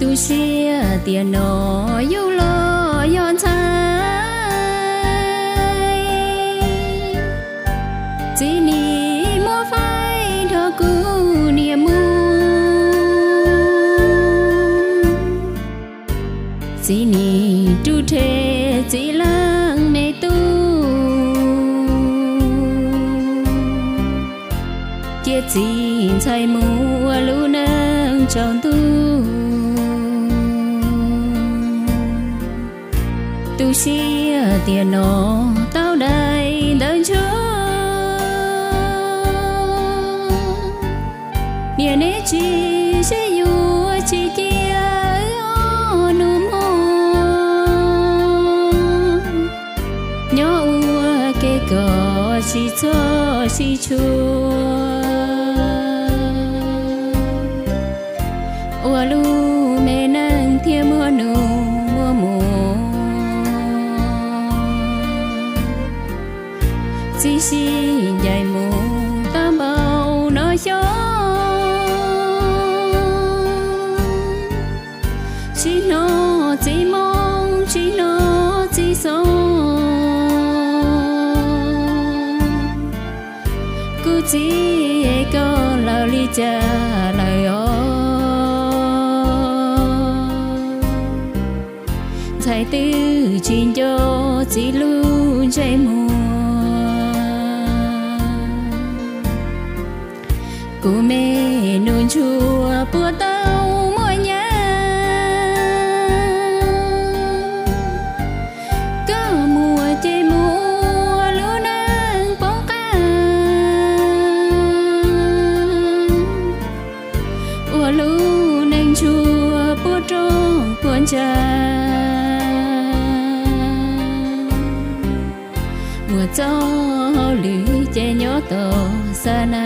Tu siab tias no yus los yog ntxhais, txiv nim muab faib nrog kuv niam mus. Txiv nim rub rhe txiv leej me tub, cia txiv ntxhais mus ua lub neej tsaus ntuj. Tu siab tias no tau dai ntawv ntsuag, niam neb tsis sib yuav tsis cia ob nus muag, nyob ua ke kom sib txhawb sib tshua, ua lub me neej thiaj muaj nus muaj muag. Txiv sib ncaim mus tau npaum no xyoo, tsis hnov txiv moo tsis hnov txiv xov. Kuv txiv, koj laus li cas lawm os? Ntxhais twb tsis nco txiv lub ntsej muag. Kuv me nus ntsuag puas tau muaj nyab? Koj muaj ces mus ua lub neej poob qab, ua lub neej ntsuag puas rooj puas ntsa. Muaj txoj hauj lwm ces nyob tos xa na.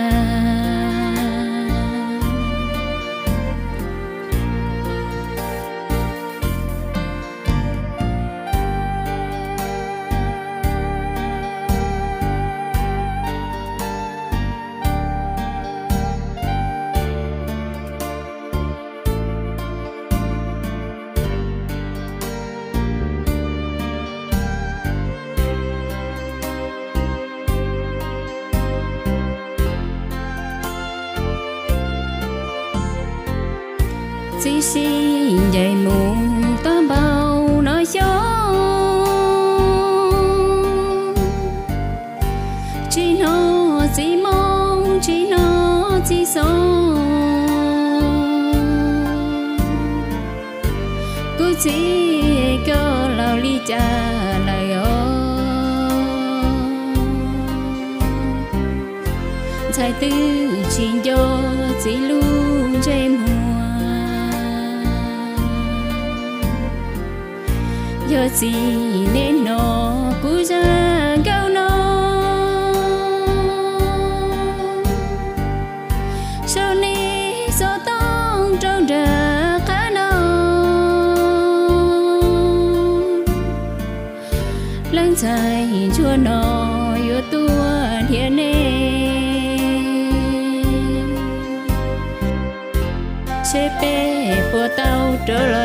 Txiv sib ncaim mus tau npaum no xyoo, tsis hnov txiv moo tsis hnov txiv xov. Kuv txiv, koj laus li cas lawm os? Ntxhais twb tsis nco txiv lub ntsej muag. Yog txiv neb hnov kuv zaj nkauj no, sau neb xov tooj rau nram qab no. Leej ntxhais ntsuag no yuav tuaj nrhiav neb, seb peb puas tau rov